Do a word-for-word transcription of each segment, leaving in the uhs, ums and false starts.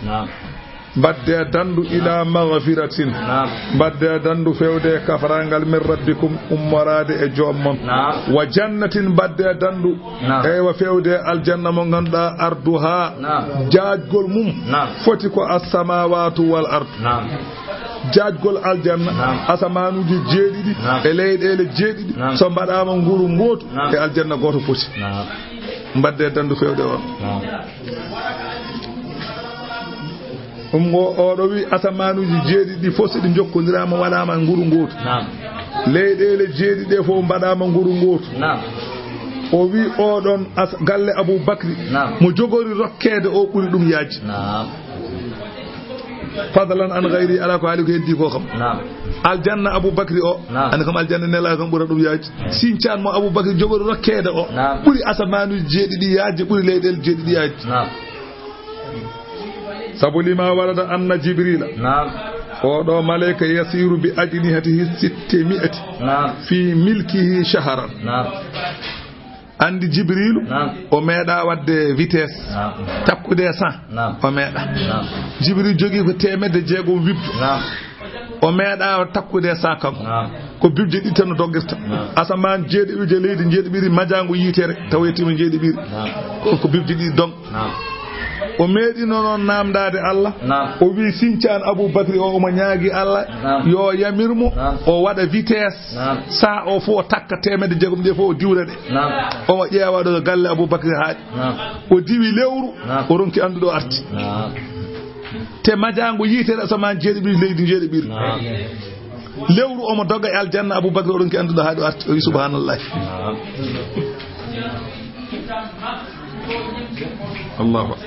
Naam. Mbaɗde dandu ila maghfiratin. Naam. Mbaɗde dandu fewde kafaraangal min rabbikum ummoraade e joom mon. Naam. Wa jannatin mbaɗde dandu. Naam. Eywa fewde aljanna mo ngannduɗaa arduha. Naam. Jaajgol mum. Naam. Foti ko as-samawatu wal ard. Naam. Jaajgol aljanna. Naam. Asamaanuuji jeeɗiɗi. Naam. E leyɗeele jeeɗiɗi. Naam. So mbaɗaama nguru ngootu. Naam. E aljanna gooto foti. Naam. Mbaɗde dandu fewde on. Naam. Ɗum ngo, oɗo wi asamaanuuji jeeɗiɗi ɗi fof, so ɗi njokkondiraama, waɗaama nguru ngootu. Naam. Leyɗeele jeeɗiɗi ɗe fof mbaɗaama nguru ngootu. Naam. O wi oɗon as-, galle Abu Bakri, naam, mo jogori rokkeede o ɓuri ɗum yaajde. Naam. Fadlan an gayri, alaa ko haali ko heddi ko kam. Naam. Aljanna Abu Bakri o, naam, ani kam aljanna Nelaaɗo kam ɓura ɗum yaajde. Sincaan mo Abu Bakri jogori rokkeede o, naam, ɓuri asamaanuuji jeeɗiɗi yaajde, ɓuri leyɗeele jeeɗiɗi yaajde. Naam. Sabu lima warada anna Jibrila. Naam. Oɗo maleyka yasiru bi ajnihatihi sitte mi'ati. Naam. Fi milkihi shaharan. Naam. Anndi Jibrilu, naam, o meeɗa waɗde vitesse, naam, takkude cent. Naam. O meeɗa. Naam. Jibril jogii ko teemedde jeegom wibdu. Naam. O meeɗa takkude cent kanko. Naam. Ko bibje ɗiɗi tan o doggirta. Naam. Asamaan jeeɗiɓi, leydi jeeɗiɓiri, majaango yiitere, tawa yettiima jeeɗiɓiri. Naam. Ko, ko bibje ɗiɗi dong. Naam. O meeɗino noon naamndaade Allah. Naam. O wii sincaan Abu Bakri o, omo ñaagi Allah, naam, yo yamir mo, naam, o waɗa vitesse. Naam. Saa o fof o takka teemedde jeegom ɗe fof o diwra ɗe. Naam. Omo ƴeewa ɗo galle Abu Bakri haaɗi. Naam. O diwi lewru, naam, o ronki anndude o arti. Naam. Te majaango yiitere asamaan jeeɗiɓi, leydi jeeɗiɓiri. Naam. Lewru omo doga e aljanna, Abu Bakri o ronki anndude haaɗi o arti. O wi subhanallahi. Naam. Allahu akbar.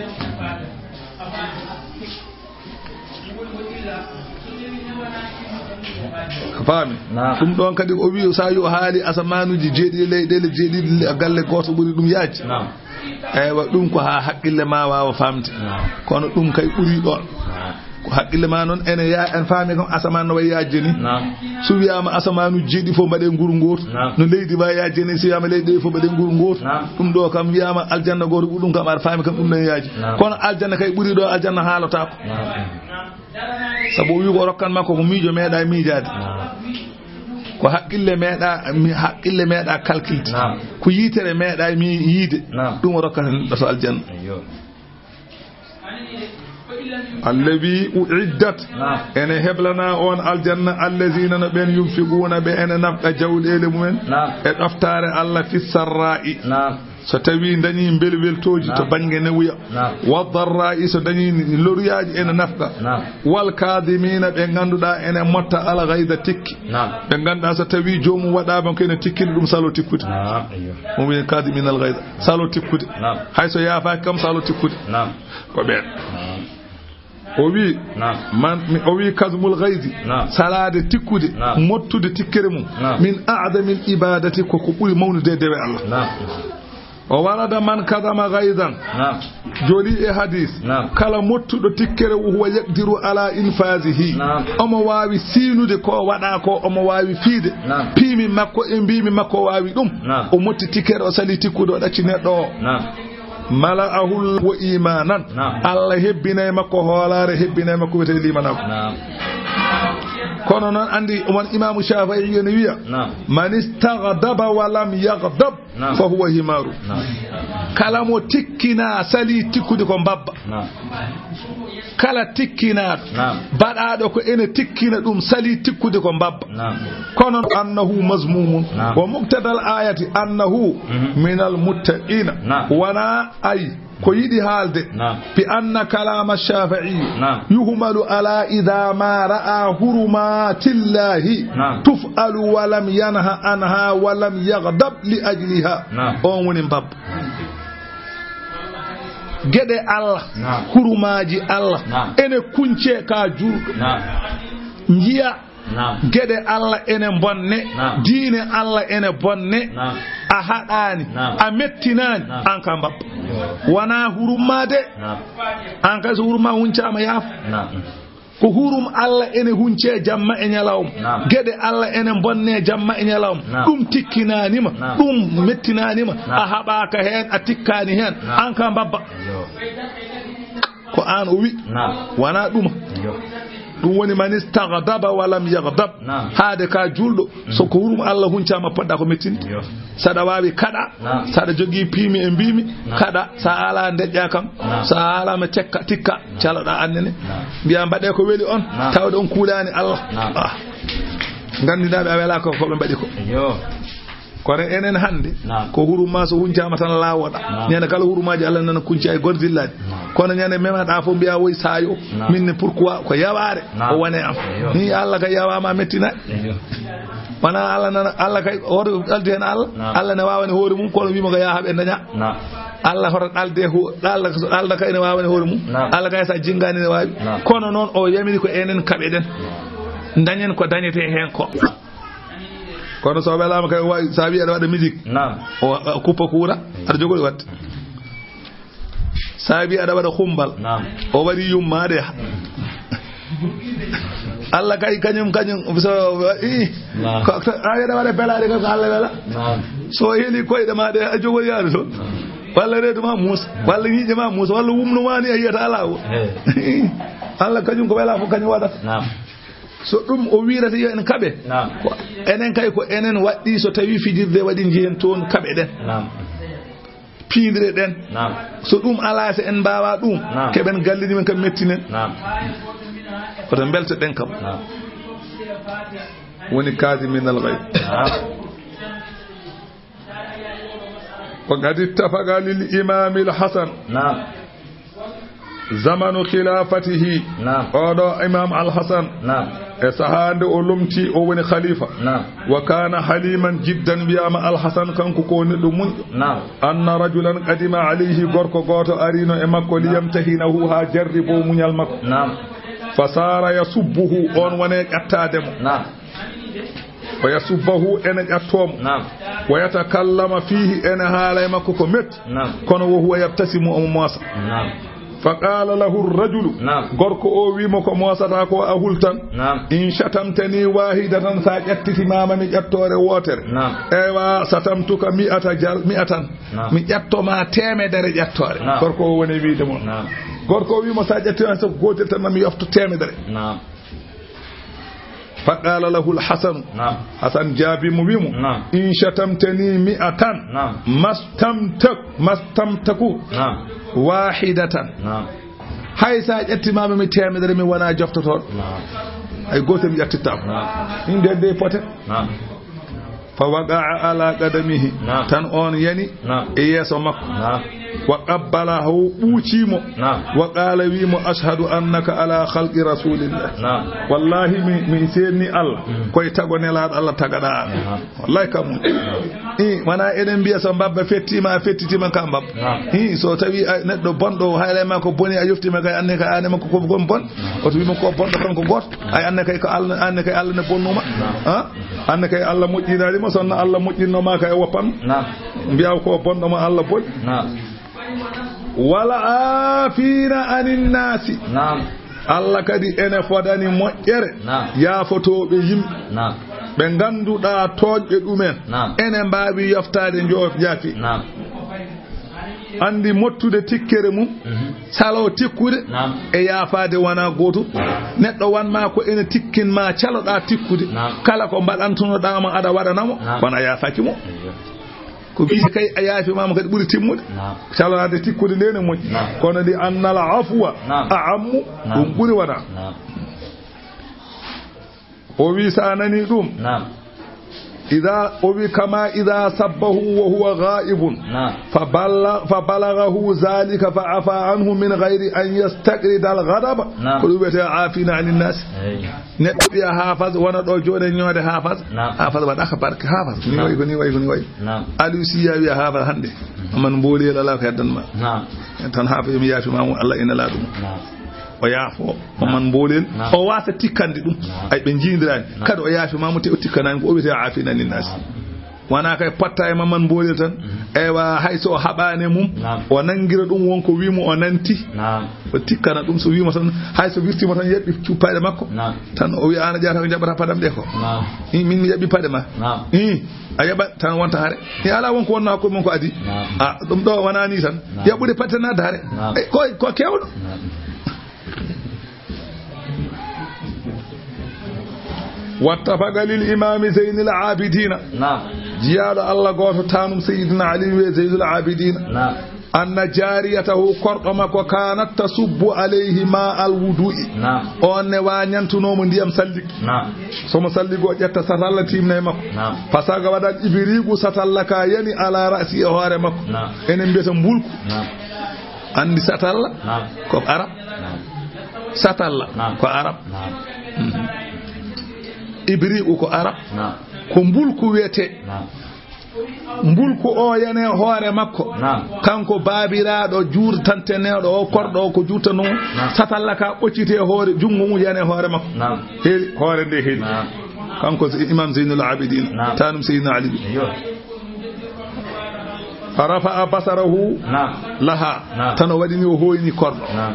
A faami? Naam. Ɗum ɗoon kadi o wi, so a yo haali asamaanuuji jeeɗiɗi, leyɗeele jeeɗiɗi, galle gooto ɓuri ɗum yaajde. Naam. Eywa, ɗum ko haa haqqille ma waawa faamde. Naam. Kono ɗum kay ɓuri ɗoon. Naam. Ko haqqille ma noon ene ya-, en faami kam asamaan no wayi yaajde ni. Naam. So wiyaama asamaanuuji jeeɗiɗi fof mbaɗee nguru ngootu. Naam. No leydi wayi yaajde ni, so wiyaama leyɗe ɗe fof mbaɗee nguru ngootu. Naam. Ɗum ɗo kam wiyaama aljanna gooto ɓuri ɗum kam aɗa faami kam ɗum no yaajde. Naam. Kono aljanna kay ɓuri ɗo aljanna haalotaako. Naam. Sabu o wi ko rokkan makko ko miijo meeɗa miijaade. Naam. Ko haqqille meeɗa, mi, haqqille meeɗa kalkilde. Naam. Ko yiitere meeɗa mi yiide. Naam. Ɗum o rokkata neɗɗo to aljanna. Ayyo. Allazi uiddat. Naam. Ene heblana on aljanna, allazina no ɓen yunfiquna ɓe ene nafqa jawɗeele mumen. Naam. E ɗoftaare Allah fi sarra'i. Naam. So tawi dañi mbelweltooji to, naam, bannge newuya. Naam. Wa darra'i so dañi loruyaaji ene nafqa. Naam. Wal kadimina ɓe ngannduɗaa ene motta al ghayda tikki. Naam. Ɓe ngannduɗaa so tawi joomum waɗaama ko ene tikkini ɗum salo tikkude. Naam. Ayyo. Ɗum wiyee kadimina al ghayda. Salo tikkude. Naam. Hay so yaafaaki kam salo tikkude. Naam. Ko ɓeen. Naam. O wi, naam, man, mi, o wi kazmul ghayzi, naam, salaade tikkude, naam, mottude tikkere mum, naam, min a'zamil ibadati, ko ko ɓuri mawnude dewe Allah. Naam. O warada man kazama ghayzan. Naam. Joli e hadis. Naam. Kala mottuɗo tikkere, wa huwa yaqdiru ala infazihi. Naam. Omo waawi siinude ko waɗa ko, omo waawi fiide. Naam. Piimi makko e mbiimi makko waawi ɗum. Naam. O motti tikkere, o sali tikkude, o ɗacci neɗɗo o. Naam. Mala'ahu wa imanan. Naam. Allah hebbinay makko hoolaare, hebbinay makko wiyetee limanaaku. Naam. Kono noon anndi, on Imaamu Shaafi'i ene wiya, naam, man istaghdaba wa lam yaghdab, naam, fa huwa himaru. Naam. Kala mo tikkina sali tikkude ko mbabba. Naam. Kala tikkinaaɗo, naam, baɗaaɗo ko ene tikkina ɗum sali tikkude ko mbabba. Naam. Kono annahu mazmumun. Naam. Wa muqtadal ayati annahu, mhm, minal muttaqina. Naam. Wona ay ko yiɗi haalde, naam, bi anna kalama Shafi'i, naam, yuhmalu ala idha ma ra'a hurumatillahi, naam, tuf'alu wa lam yanha anha wa lam yaghdab li ajliha. Naam. On woni mbabba. Geɗe Allah, naam, hurumaaji Allah, naam, ene kuncee ka juulɗo. Naam. Njiya, naam, geɗe Allah ene mbonne, naam, diine Allah ene bonne. Naam. A haɗaani, naam, a mettinaani, naam, an ka mbabba. Wonaa hurum ma de. Naam. An kay so hurum ma huncaama yaaf. Naam. Ko hurum Allah ene huncee jamma e ñalawma. Naam. Geɗe Allah ene mbonne jamma e ñalawma. Naam. Ɗum tikkinaani ma, naam, ɗum mettinaani ma. Naam. A haɓaaka heen, a tikkaani heen. Naam. An ka mbabba. Yo. Ko Aan o wi. Naam. Wonaa ɗuma. Yo. Ɗum woni man istaghdaba wa lam yaghdab. Naam. Haade ka juulɗo, so ko hurum Allah huncaama, poɗɗa ko mettinde. Yo. Saɗa waawi kaɗa, naam, saɗa jogii piimi e mbiimi, naam, kaɗa, sa ala ndeƴƴa kam, naam, sa ala ma cekka, tikka, naam, caloɗa annene. Naam. Mbiya mbaɗe ko weli on, naam, tawde on kuulaani Allah. Naam. Ah. Nganndinaaɓe a wela ko, ko ɓe mbaɗi ko. Yo. Kono enen hannde, naam, ko huruma so huncaama tan laawoɗa. Naam. Ñande kala hurumaaji Allah nana kunci ay gor zillaji. Naam. Kono ñande memaɗa fof mbiya woy sayo. Naam. Min ne pourquoi ko yawaare, naam, o wone am. Yo. Ni Allah kay yawaama mettina. Yo. Wona Allah nana, Allah kay hoto aldi hen Allah. Naam. Allah ne waawani hoore mum kono wiima ko yaha ɓe daña. Naam. Allah hoto ɗalde hu-, ɗalda, ɗalda kay ne waawani hoore mum. Naam. Allah kay sa jingani ne waawi. Naam. Kono noon o yamiri ko enen kaɓeɗen. Naam. Dañen ko dañete hen ko. Kono so welaama kay, wawi, sa wi aɗa waɗa musique. Naam. O, o kuppa kuura, aɗa jogori waɗde. Sa wi aɗa waɗa xumbal, naam, o waɗi yummaade. Allah kay kañum, kañum, so, i, naam, ko, ko, a wi aɗa waɗa belaade kay ko Allah wela. Naam. So heli koyɗe ma ɗe, a jogori yaade toon. Naam. Walla reedu ma muusa, walla ñiiƴe ma muusa, walla wumnu ma ni a yiyata alaa o. He. Allah kañum ko wela fof kañum waɗata. Naam. So ɗum o wiirata yo en kaɓe. Naam. Ko enen kay ko enen waɗɗi so tawi fijirde waɗi njihen toon kaɓe ɗen. Naam. Piindire ɗen. Naam. So ɗum alaa, so en mbaawa ɗum, naam, keɓen gallini men kam mettinen. Naam. Koto mbelto ɗen kam. Naam. Woni kaadi min al ghayd. Naam. Wa qad ittafaqa lil imam al Hasan. Naam. Zamanu khilafatihi. Naam. Oɗo Imam Al Hasan. Naam. E sahaa nde o lomti, o woni khalifa. Naam. Wa kana haliman jiddan, wiyama Al Hasan kanko ko neɗɗo muñɗo. Naam. Anna rajulan qadima alayhi, gorko gooto arino e makko, naam, liyamtahinahu, ha jarribo muñal makko. Naam. Fa sara yasubbuhu, on wone ƴattaade mo. Naam. Wa yasubbahu, ene ƴattoo mo. Naam. Wa yatakallama fihi, ene haala e makko ko metti. Naam. Kono wa huwa yabtasimu, omo moosa. Naam. Fa qala lahu rajulu, naam, gorko o wi mo ko moosata ko a hultan. Naam. In shatamtani wahidatan, sa ƴattitimaama mi ƴattoore wootere. Naam. Ewa, shatamtuka mi'ata jal-, mi'atan. Naam. Mi ƴattoma teemedere ƴattoore. Naam. Gorko o woni wiide mo. Naam. Gorko o wi mo sa ƴattima so gootel tan ma mi yofto teemedere. Naam. Fa qala lahu al-Hasan. Naam. Hasan jaabi mo, wi mo, naam, in shatamtani mi'atan, naam, mastamtak-, mastamtaku, naam, wahidatan. Naam. Hay sa ƴattimaama mi teemedere, mi wona joftotooɗo. Naam. Hay gooto mi ƴattittaako. Naam. Min de de pote. Naam. Fa waqa'a ala qadamihi. Naam. Tan on yani, naam, e yeeso makko. Naam. Wa qabbalahu, ɓuuci mo. Naam. Wa qala, wi mo, ashhadu annaka ala khalqi rasulillah. Naam. Wallahi mi, mi seedni Allah, mm, koye tago nelaaɗo Allah tagaɗa. Naam. Wallahi kam. Naam. I, wona eɗen mbiya so mbabba fettima, a fettitima ka mbabba. Naam. I, so tawi a neɗɗo bonɗo, haylay ma ko boni, a yoftima kay, anne kay ane makko ko gon bon. Naam. Oto wimo ko bonɗo kanko gooto. Ay, anne kay ko Allah, anne kay Allah ne bonnuma. Naam. Ha? Anne kay Allah moƴƴinani mo, sonno Allah moƴƴinno ma kay woppan. Naam. Mbiya ko bonɗo mo Allah boni. Naam. Wala afina anin nasi. Naam. Allah kadi ene fodani moƴƴere. Naam. Yaafotooɓe yimɓe. Naam. Ɓe ngannduɗaa tooñɓe ɗumen. Naam. Ene mbaawi yoftaade njo-, jaafi. Naam. Anndi mottude tikkere mum, mhm, salo tikkude, naam, e yaafaade wona gootum. Naam. Neɗɗo wanma ko ene tikkin ma caloɗaa tikkude. Naam. Kala ko mbaɗantunoɗaa mo aɗa waɗana mo, naam, kono a yaafaaki mo. Eyyo. Ko wiide kay a yaafimaama kadi ɓuri timmude. Naam. Caloɗaade tikkude nde ne moƴƴi. Naam. Kono ndi annal afwa, naam, a ammu, naam, ɗum ɓuri wona. Naam. O wi, sa nani ɗum. Naam. Ida, o wi, kama ida sabbahu wa huwa ghaibun. Naam. Fa balla-, fa balaghahu zalika fa afa anhu min ghairi an yastaqrida al ghadaba. Naam. Ko ɗum wiyete afina anin nas. Eyi. Neɗɗo wiya hafas, wona ɗo jooɗe ñoode hafas. Naam. Hafas waɗaka barke hafas. Ni, naam, wayi ko ni, wayi ko ni, wayi. Naam. Aliou Siya wiya hafas hannde. Mhm. Amman mbooliyel ala ko heddanma. Naam. Tan hafas mi yaafi ma mo Allah ina laaɗum. Naam. O yaafo. Naam. Amman mboolel, naam, o waasa tikkande ɗum. Naam. Ay, ɓe njiindirani. Naam. Kadi o yaafi ma mo te o tikkanani ko o wiyete afina anin nas. Naam. Wona kay potta e mamman mboolel tan. Mhm. Eywa, hay so o haɓaani e mum, naam, o nanngira ɗum won ko wimo o nanti. Naam. O tikkana ɗum so wimo tan, hay so wirtimo tan yaɓɓi cu-, paɗe makko. Naam. Tan o wiya, "An a ƴaata ko jaɓata paɗam ɗe ko." Naam. I, min mi yaɓɓi paɗe ma. Naam. I, a yaɓa tan wonta hare. I, ala won ko wonno hakkude mon ko adi. Naam. A, ɗum ɗo wona ni tan. Naam. Yaɓɓude paɗe tan adda hare. Naam. E, ko, ko kewɗo. Naam. Wattafaqa lil imaami Zeynil Aabidiina. Naam. Jiyaaɗo Allah gooto taanum Seydina Ali wiye Zeynul Aabidiina. Naam. Anna jaariyatahu, korɗo makko, kaanat tasubbu alayhi maa al wudu'i. Naam. On ne wa ñantunoo mo ndiyam sallig. Naam. So mo salligo ƴetta satalla timna e makko. Naam. Fasaga waɗal ibriigu satalla ka yani ala ra'si e hoore makko. Naam. Enen mbiyata mbulku. Naam. Andi satalla? Naam. Ko Arab? Naam. Satalla? Naam. Ko Arab? Naam. Mhm. Ibriigu ko Arab? Naam. Ko mbulku wiyetee. Naam. Mbulku o yani e hoore makko. Naam. Kanko baabiraaɗo juurtanteneeɗo o, korɗo o ko juurtanoo. Naam. Satalla ka ɓoccitee hoore, junngo mum yani e hoore makko. Naam. Heeli, hoore nde heeli. Naam. Kanko Imam Zeynul Abidin, naam, taanum Seydina Ali. Yo. Fa rafa'a basarahu, naam, laha. Naam. Tan o waɗini, o hooyni korɗo. Naam.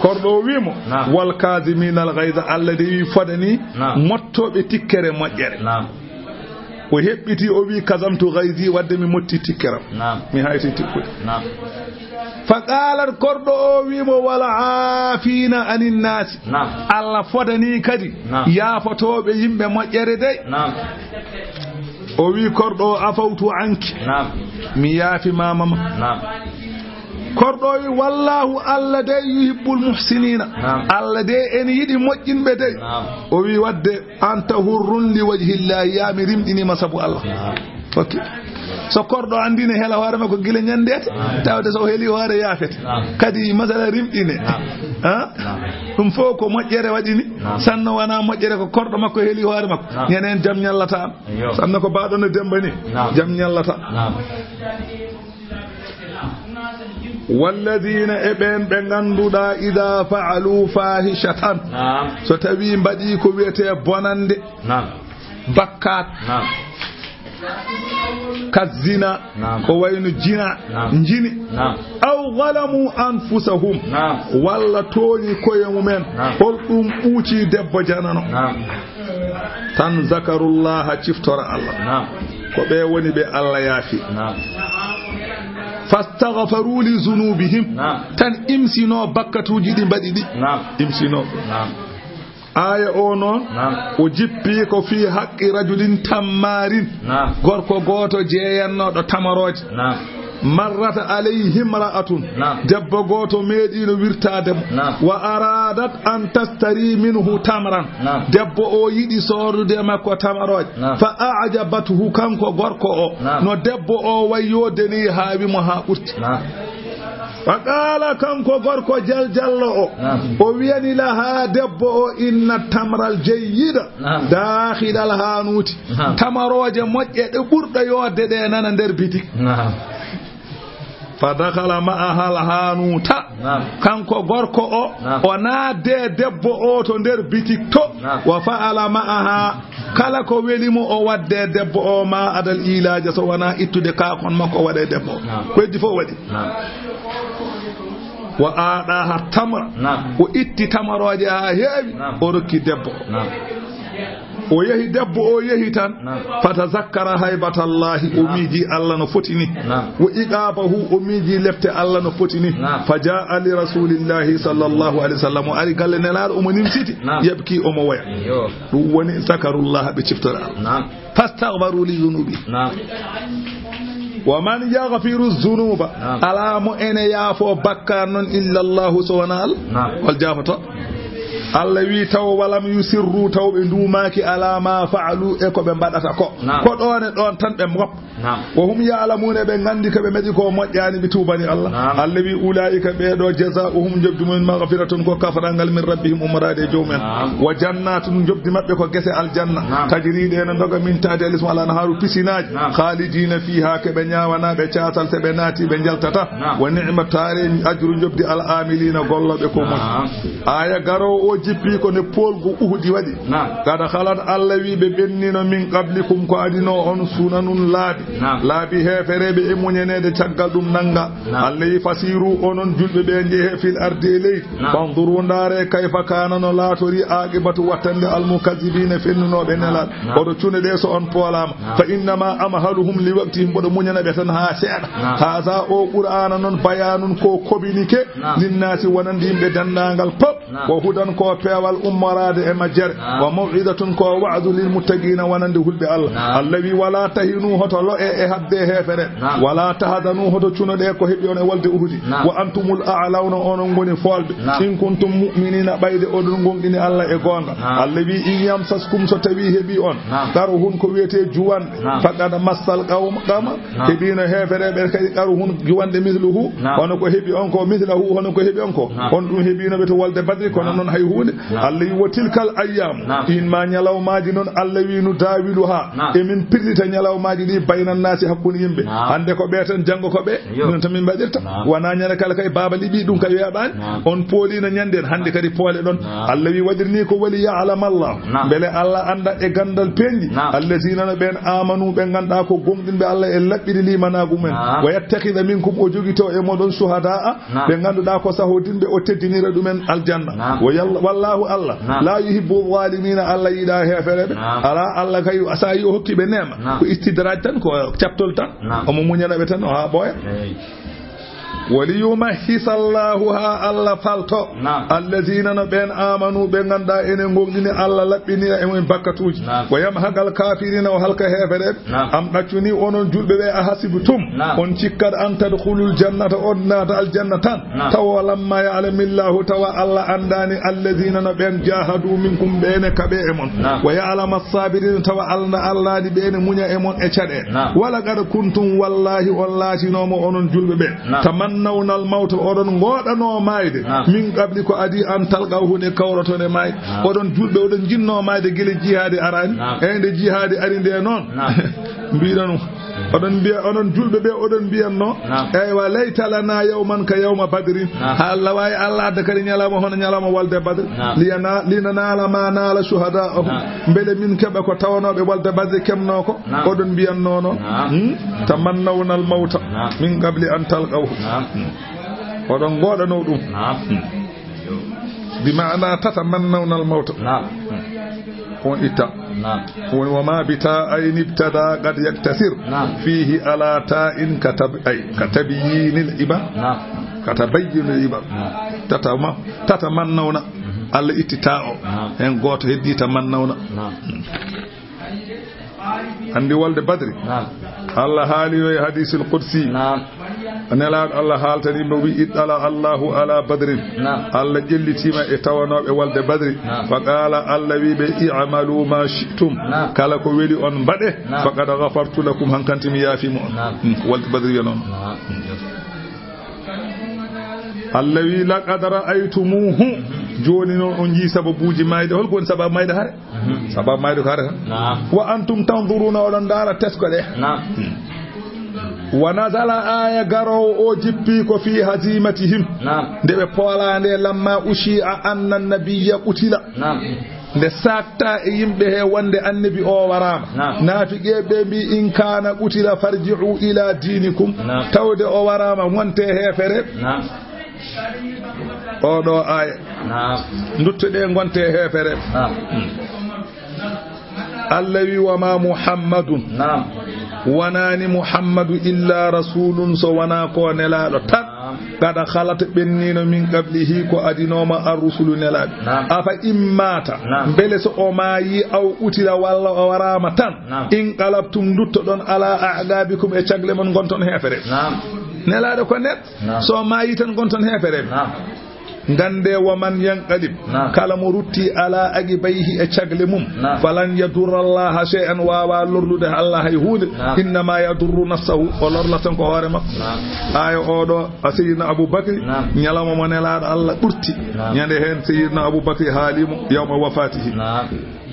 Korɗo o wi'i mo, naam, "Wal kaazimiina al ghayza," Allah de wi'i fodani, naam, mottooɓe tikkere moƴƴere. Naam. O heɓɓiti, o wi'i, "Kazamtu ghayzi," wadde mi motti tikkeram. Naam. Mi hayti tikkude. Naam. Fa qaalat, korɗo o wi'i mo, "Wal aafiina anin naasi." Naam. Allah fodani kadi, naam, yaafotooɓe yimɓe moƴƴere dey. Naam. O wi'i korɗo o, "Afawtu anki." Naam. Mi yaafi ma mama. Naam. Korɗo o wi'i, "Wallaahu, Allah dey, yuhibbul muhsiniina." Naam. Allah dey ene yiɗi moƴƴinɓe dey. Naam. O wi'i, "Wadde anta hurrun li wajhillaahi, yaa mi rimɗinii ma sabu Allah." Naam. Ok. So korɗo anndine hela hoore makko gila ñanndeete, naam, tawde so o heli hoore yaafete. Naam. Kadi masala rimɗine. Naam. Ha? Naam. Ɗum fof ko moƴƴere waɗini. Naam. Sanno wona moƴƴere ko korɗo makko heli hoore makko. Naam. Ñanden jam ñallata am. Yo. Sanno ko baaɗo no Demmba ni. Naam. Jam ñallata. Naam. Walladiina, e ɓeen ɓe ngannduɗaa, idaa fa'aluu faahishatan, naam, so tawii mbaɗii ko wiyetee bonannde, naam, bakkaat, naam, kazzinaa, naam, ko wayno jinaa, naam, njini, naam, aw zalamuu anfusahum, naam, walla tooñi koye mumen, naam, hol ɗum ɓuuci debbo janano? Naam. Tan zakarullaha, ciftora Allah. Naam. Ko ɓe woni ɓe Allah yaafi. Naam. Fastaghfaru li zunubihim. Naam. Tan imsino bakkatuuji ɗi mbaɗi ɗi. Naam. Imsino. Naam. Aaya o noon, naam, o jippi ko fii haqqi rajulin tammaarin. Naam. Gorko gooto jeeyannooɗo tamarooje. Naam. Marrat alayhi imra'atun. Naam. Debbo gooto meeɗiino wirtaade mo. Naam. Wa aradat an tastari minhu tamran. Naam. Debbo o yiɗi soorude makko tamarooje. Naam. Fa a'jabathu, kanko gorko o. Naam. No debbo o wayyode ni haawi mo haa ɓurti. Naam. Fa qaala, kanko gorko jaljallo o. Naam. O wiyani laha debbo o, inna tamral jayyida. Naam. Daakhilal hanuuti. Naam. Tamarooje moƴƴe ɗe ɓurɗe yoodde ɗe nana nder bitik. Naam. Fa dakhala ma'aha al hanuuta. Naam. Kanko gorko o, naam, o naatde debbo o to nder bitik to. Naam. Wa fa'ala ma'aha. Kala ko weli mo o wadde debbo o ma adal ilaaja so wona ittude kaakon makko waɗe debbo o. Naam. Ko heddi fof waɗi. Naam. Wa a'daha tamra. Naam. O itti tamarooje haa heewi. Naam. O rokki debbo o. Naam. O yehi, debbo o yehi tan. Naam. Fatazakkara haybatallahi, o, naam, miiji Allah no foti ni. Naam. Wa iqabahu, o miiji lepte Allah no foti ni. Naam. Fa jaa li rasulillahi sallallahu alayhi wa sallam, o ari galle Nelaaɗo, omo nimsiti, naam, yabki, omo woya. Yo. Ɗum woni zakarullaha, ɓe ciftora Allah. Naam. Fastaghfaru li dhunubi. Naam. Wa man yaghfiru dhunuba. Naam. Alaa mo ene yaafo bakkaar noon illa Allahu, so wonaa Allah. Naam. Hol jaafoto? Allah wi taw walam yusirru, taw ɓe nduumaaki ala ma fa'alu, e ko ɓe mbaɗata ko. Naam. Ko ɗoon e ɗoon tan ɓe ngoppa. Naam. Wa hum ya'lamuuna, ɓe nganndi ko ɓe mbaɗi ko moƴƴaani, ɓe tuubani Allah. Naam. Allah wi ulaa'ika, ɓee ɗo, jazaa'uhum, njoɓdi mumen, maghfiratun, ko kafrangal, min rabbihim, ummoraade e joomumen. Naam. Wa jannaatun, njoɓdi maɓɓe ko gese aljanna. Naam. Tajri, ɗe no ndoga, min tahtiha al anhaaru, pisinaaji. Naam. Khaalidiina fiihaa, ko ɓe ñaawanaaɓe caatal, so ɓe naati ɓe njaltata. Naam. Wa ni'ma, taare ajru, njoɓdi al aamiliina, gollooɓe ko moƴƴi. Naam. Aaya garoowo o jippi ko nde poolgu Uhudi waɗi. Naam. Qad khalat, Allah wi ɓe ɓennino, min qablikum, ko adinoo on, sunanun, laabi. Naam. Laabi heefereeɓe e muñaneede caggal ɗum nannga. Naam. Allah wi fasiru, onon julɓe ɓe, njehe fil ardi e leydi. Naam. Fanzuru, ndaare, kayfa kaana, no laatori, aqibatu, wattande, al mukazzibiina, fennunooɓe Nelaaɗo. Naam. Oɗo cune ɗe so on poolaama. Naam. Fa innama amhaluhum li waqtihim, mboɗo muñana ɓe tan haa seeɗa. Naam. Haza, o Qur'aana noon, bayaanun, ko communiqué, naam, linnaasi, wonande yimɓe denndaangal pop. Naam. Wa hudan, ko o peewal ummoraade e majjere. Naam. Wa maw'idatun ko wa'du lil muttaqiina wonande hulɓe Allah. Naam. Allah wi, "Wala tahinu hoto lo'e e habde heefere. Naam. Wala tahzanu hoto cunoɗe ko heɓi on e wolde Uhudi. Naam. Wa antumul a'lawna onon ngoni foolɓe. Naam. In kuntum mu'miniina ɓayde oɗon gonɗini Allah e goonga." Naam. Allah wi, "In yamsaskum so tawi heɓi on. Naam. Qarhun ko wiyetee juwanɗe. Naam. Faqad massal qawma, qawma." Naam. Heɓiino heefereɓe kadi qarhun juwanɗe misluhu. Naam. Hono ko heɓi on ko mislahu, hono ko heɓi on ko. Naam. On ɗum heɓiino ɓe to wolde Badri, kono Naam. noon hay huunde. Naam. Allah wi, "Wa tilkal ayyaamu." Naam. Ɗiin ma ñalawmaaji noon, Allah wi, "Nu daawilu haa." Naam. Emin pirlita ñalawmaaji ɗi baynan naasi hakkunde yimɓe. Naam. Hannde ko ɓe tan, janngo ko ɓe. Yo. Ɗum tan min mbaɗirta. Naam. Wonaa ñande kala kay baaba liɓi ɗum kay weeɓaani. Naam. On pooliino ñande en, hannde kadi poole ɗon. Naam. Allah wi, "Waɗir ni ko wali ya'lam Allah." Naam. Mbele Allah annda e ganndal peeñɗi. Naam. Allazina no ɓeen amanu ɓe ngannduɗaa ko gomɗinɓe Allah e laɓɓiri limanaagu men. Naam. Wa yattakhidha minkum o jogito e moɗon shuhadaa Naam. ɓe ngannduɗaa ko sahodinɓe o teddinira ɗumen aljanna. Naam. Wa yalla-, wallahu Allah. Naam. La yuhibbu zalimina Allah yiɗa heefereɓe. Naam. Ala Allah kay sa yi o hokki ɓe neema. Naam. Ko istidraj tan ko cattol tan. Naam. Omo muñana ɓe tan o haa ɓooya. Eey. Wa liyumahhisa Allahu haa Allah falto. Naam. Allazina no ɓeen amanu ɓe ngannduɗaa ene gonɗini Allah laɓɓinira e mumen bakkatuuji. Naam. Wa yamhaqal kafirina o halka heefereɓe. Naam. Am ɗaccuni onon julɓe ɓe a hasibtum. Naam. On cikkat an tadkhulul jannata on naata aljanna tan. Naam. Tawa lamma ya'lamillahu tawa Allah anndaani allazina no ɓeen jahadu minkum ɓeene kaɓe e mon. Naam. Wa ya'lama sabirina tawa Allah anndaani ɓeene muña e mon e caɗe. Naam. Wala qad kuntum wallahi on laatinooma onon julɓe ɓe. Naam. Tamannawnal mawta oɗon ngoɗanoo maayde. Naam. Min qabli ko adi an talqawhu nde kawroton e maayde. Naam. Oɗon julɓe oɗon jinnoo maayde gila jihaadi araani. Naam. E nde jihaadi ari nde noon. Naam. Mbiɗon oɗon mbiya onon julɓe ɓe oɗon mbiyanno Naam. Eywa layta lana yawman ka yawma badrin Naam. Ha Allah wawi Allah adda kadi ñalawma hono ñalawma walde badre Naam. Liyana linanala ma nala shuhada'ahu Naam. Mbele min keɓa ko tawanoɓe walde badre kemno ko Naam. Oɗon mbiyannono Naam. Hmm? Tamannawnal mawta Naam. Min qabli an talqawhu Naam. Hmm. Oɗon ngoɗano ɗum Naam. Hmm. Bi maana tatamannawnal mawta Naam. Hmm. On itta Naam. Woni wa ma bi ta ayni ibtada qad yaktasir Naam. Fihi ala ta in ka tab ay ka tabyinil iba Naam. Ka tabayyinil iba Naam. Tatama tatamannawna Mhm. Allah itti ta o Naam. Hen goto heddi tamannawna Naam. Andi walde badri Naam. Allah haali yo e hadisul qudsi Naam. Nelaaɗo Allah haaltani mo wi ittala Allahu ala badrin Naam. Allah ƴellitiima e tawanooɓe walde badri Naam. Fa qaala Allah wi ɓe i'malu ma shi'tum Naam. Kala ko weli on mbaɗe Naam. Faqad ghafartu lakum hankanti mi yaafi mo on Naam. Hmm, ko walde badri wiyanoon Naam. Allah wi laqad ra'aytumuhu jooni noon on jii sababuuji mayde holko woni sababu mayde hare Mhm. Sababu mayde ko hare tan Naam. Wa antum tanzuruna oɗon ndaara tesko ɗe Naam. Wa nazala aya garowo o jippi ko fi hazimatihim Naam. Nde ɓe poolande lamma ushi'a anna nabiyya qutila Naam. Nde satta e yimɓe he wonde annabi o warama Naam. Naafiqeɓe mbi in kana qutila farji'u ila dinikum Naam. Tawde o warama wonte hefere Naam. Oɗo aya Naam. Duttoɗe gonte hefere Naam. Allah wi wa ma muhammadun Naam. Wonani muhammadu illa rasulun so wona ko nelaɗo tan Naam. Kada khalat ɓennino min qablihi ko adinoma ar rusulu nelaɓe Naam. Afa immata Naam. Mbele so o mayi aw qutila walla o warama tan Naam. Inqalabtum duttoɗon ala aqabikum e cagle mon gonton hefere Naam. Nelaɗo ko net Naam. So mayi tan gonton heefereɓe Naam. Gande wa man yanqalib Naam. Kala mo rutti ala aqibayhi e cagle mum Naam. Falan yadurra allaha shay'an wawa lorlude Allah hay hunde Naam. Innama yadurru nafsahu o lorla tan ko hoore makko Naam. Aya oɗo a sayyidina Abu Bakri Naam. Ñalawma mo nelaɗo Allah ɓurti Naam. Ñande hen sayyidina Abu Bakri haalimo yawma wafatihi Naam.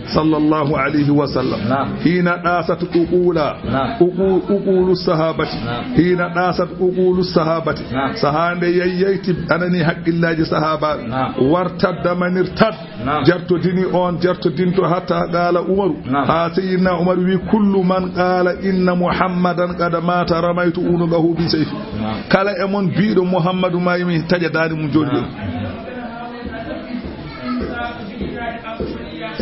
Sallallahu alayhi wa sallam. Naam. Hina ɗasat uqula. Naam. Uqu-, uqulu sahabati. Naam. Hina ɗasat uqulu sahabati. Naam. Saha nde yayyayti anani haqqillaaji sahaabaaɓe. Naam. Wartadda manirtad. Naam. Jartodini on jartodinto hatta qala Umaru. Naam. Ha Sayyidina Umar wi kullu man qala inna Muhammadan qad mata ramaytu unuqahu bi sayfi. Naam. Kala e mon biɗo Muhammadu mayi mi taƴa dande mum joni joni. Naam.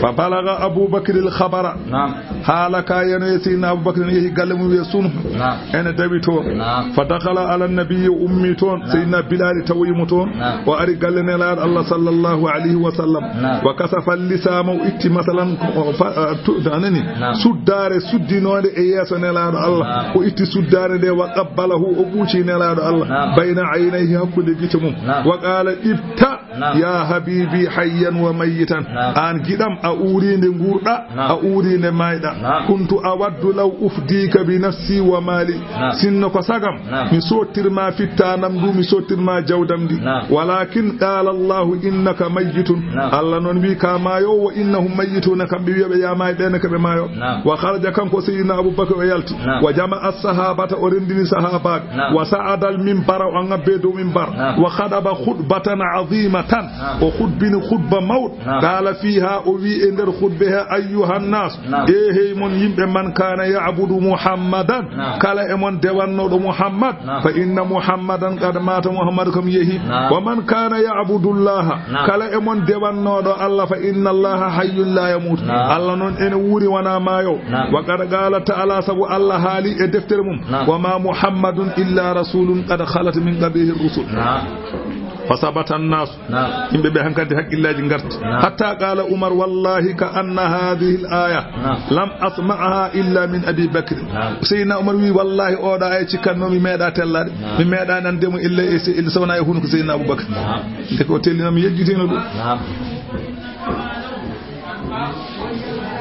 فبلغ أبو بكر الخبر. Naam. Haala ka yanoye Seydina Abubakar ne yehi galle mum wiye sunu. Naam. Ene dawi toon. Naam. فدخل على النبي o ummi toon. Naam. Seydina Bilali tawoyi mo toon. Naam. O ari galle Nelaaɗo Allah sallallahu alayhi wa sallam. Naam. وكشف اللسام o itti masalan ko, o fa-, a, tu-, anani. Naam. Suddaare suddinoonde e yeeso Nelaaɗo Allah. Naam. O itti suddaare nde وقبله o ɓuuci Nelaaɗo Allah. Naam. بين عينيه hakkunde gite mum. Naam. وقال طبت Naam. يا حبيبي حيا وميتا. Naam. Aan giɗam a uuriinde nguurɗa, Naam. a uuriinde maayɗa. Naam. كنت أود لو أفديك بنفسي ومالي. Naam. Sinno ko sagam, Naam. mi soottir ma fittaanam ndu, mi soottir ma jawdam ndi. Naam. ولكن قال الله إنك ميت. Naam. Allah noon wi ka maayo, وإنهم ميتون kamɓe wiyoɓe ya maay ɓe ne kaɓe maayo. Naam. وخرج kanko Seydina Abubakar o yalti. Naam. وجمع الصحابة o renndini sahaabaaɓe. Naam. وصعد المنبر o ŋabbe dow minbar. Naam. وخطب خطبة عظيمة. Naam. O khutbini khutba mawɗo. Naam. قال فيها o wi e nder khutbe he, أيها الناس. Naam. E hey mon yimɓe من كان يعبد محمدا. Naam. Kala e mon dewannooɗo Muhammad. Naam. فإن محمدا قد مات Muhammad kam yehi. Naam. ومن كان يعبد الله. Naam. Kala e mon dewannooɗo Allah فإن الله حي لا يموت. Naam. Allah noon ene wuuri wonaa maayo. Naam. وقد قال تعالى sabu Allah haali e deftere mum. Naam. وما محمد إلا رسول قد خلت من قبله الرسل. Naam. فثبت الناس. Naam. Yimɓe ɓe hankadi haqqillaaji ngarti. Naam. حتى قال عمر والله كأن هذه الآية Naam. لم أسمعها إلا من أبي بكر. Naam. Seydina Umar wi wallahi oɗo aya cikkanno mi meeɗa tellaade. Naam. Mi meeɗa nande mo illa e se-, illa sowna e hunuko Seydina Abubakar. Naam. Nde ko tellino mi yejjitino ɗum. Naam.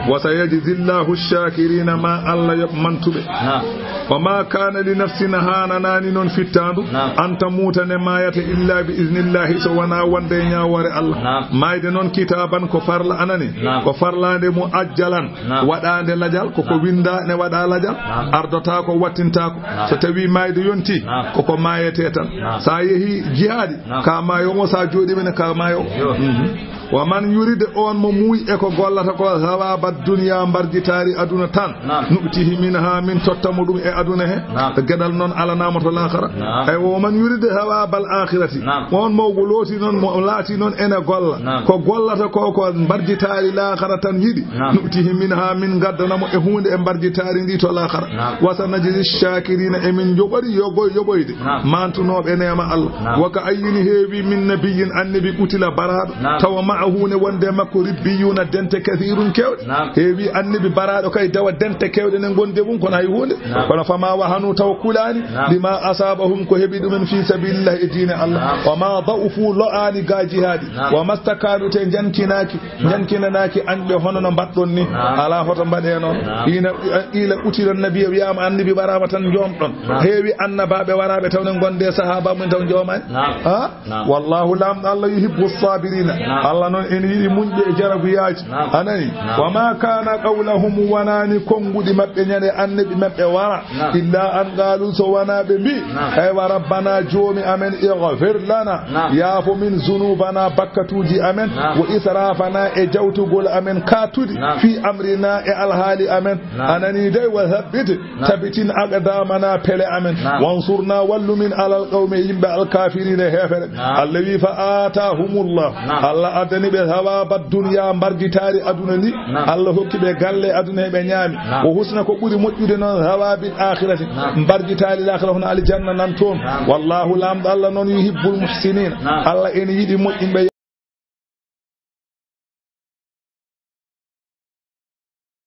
وسيجزي الله الشاكرين ma Allah yoɓ mantuɓe. Naam. وما كان لنفس hananaani noon fittaandu Naam. أن تموت ne maayata إلا بإذن الله so wonaa wonde e ñaawoore Allah. Naam. Maayde noon kitaaban ko farla anani. Naam. Ko farlaande مؤجلا Naam. waɗaande lajal, koko Naam. winnda ne waɗa lajal, Naam. ardotaako, wattintaako. Naam. So tawi maayde yonti, Naam. koko maayete tan. Naam. Sa yehi jihaadi, Naam. ka maayo mo, sa jooɗi mene ka maayo. Yo. Mhm. ومن يرد on mo muuyi e ko gollata ko ثواب الدنيا mbarjitaari aduna tan. Naam. نؤته منها min totta mo ɗum e aduna he. Naam. Geɗal noon alanaama to laakhara. Naam. Ay, ومن يرد ثواب الآخرة Naam. on mo looti noon, mo laati noon ene golla. Naam. Ko gollata ko, ko mbarjitaari laakhara tan yiɗi. Naam. نؤته منها min ngaddana mo e huunde e mbarjitaari ndi to laakhara. Naam. وسنجزي الشاكرين emin joɓori yogo-, yoɓoyde. Naam. Mantunooɓe neema Allah. Naam. وكأين heewi من نبي annabi قتل baraaɗo. Naam. Tawa معه ne wonde makko ربيون dente كثير keewɗe. Naam. Heewi annabi baraaɗo kay tawa dente keewɗe ne ngondi e mum kono hay huunde. Naam. Kono فما وهنوا tawa kulaani. Naam. لما أصابهم ko heɓi ɗumen في سبيل الله e diine Allah. Naam. وما ضعفوا lo'aani ga jihaadi. Naam. وما استكانوا te njankinaaki. Naam. Njankinanaaki añɓe hono no mbaɗɗon ni. Naam. Alaa hoto mbaɗe noon. Naam. Ina, ila قتل النبي wiyaama annabi waraama tan njoomɗon. Naam. Heewi annabaaɓe waraaɓe taw ne ngondi e sahaaba mum taw njoomaani. Naam. Ha? Naam. والله Laamɗo Allah يحب الصابرين. Naam. Allah noon ene yiɗi muñɓe e jaraguyaaji. Naam. A nani? Naam. وما كان قولهم wonaani konnguɗi maɓɓe ñande annabi maɓɓe wara. Naam. إلا أن قالوا so wonaa ɓe mbi. Naam. Aywa ربنا joomi amen اغفر لنا. Naam. Yaafo min ذنوبنا bakkatuuji amen. Naam. وإسرافنا e jawtugol amen kaatude. Naam. في أمرنا e alhaali amen. Naam. A nani dey وثبت Naam. Tabitin أقدامنا pele amen. Naam. وانصرنا wallu min على القوم e yimɓe الكافرين heefere. Naam. Allah wi فآتاهم الله. Naam. Allah addani ɓe ثواب الدنيا mbarjitaari aduna ndi. Naam. Allah hokki ɓe galle aduna he ɓe ñaami. Naam. وحسن ko ɓuri moƴƴude noon ثواب الآخرة. Naam. Mbarjitaari laakhara hono aljanna nan toon. Naam. والله Laamɗo Allah noon يحب المحسنين. Naam. Allah ene yiɗi moƴƴinɓe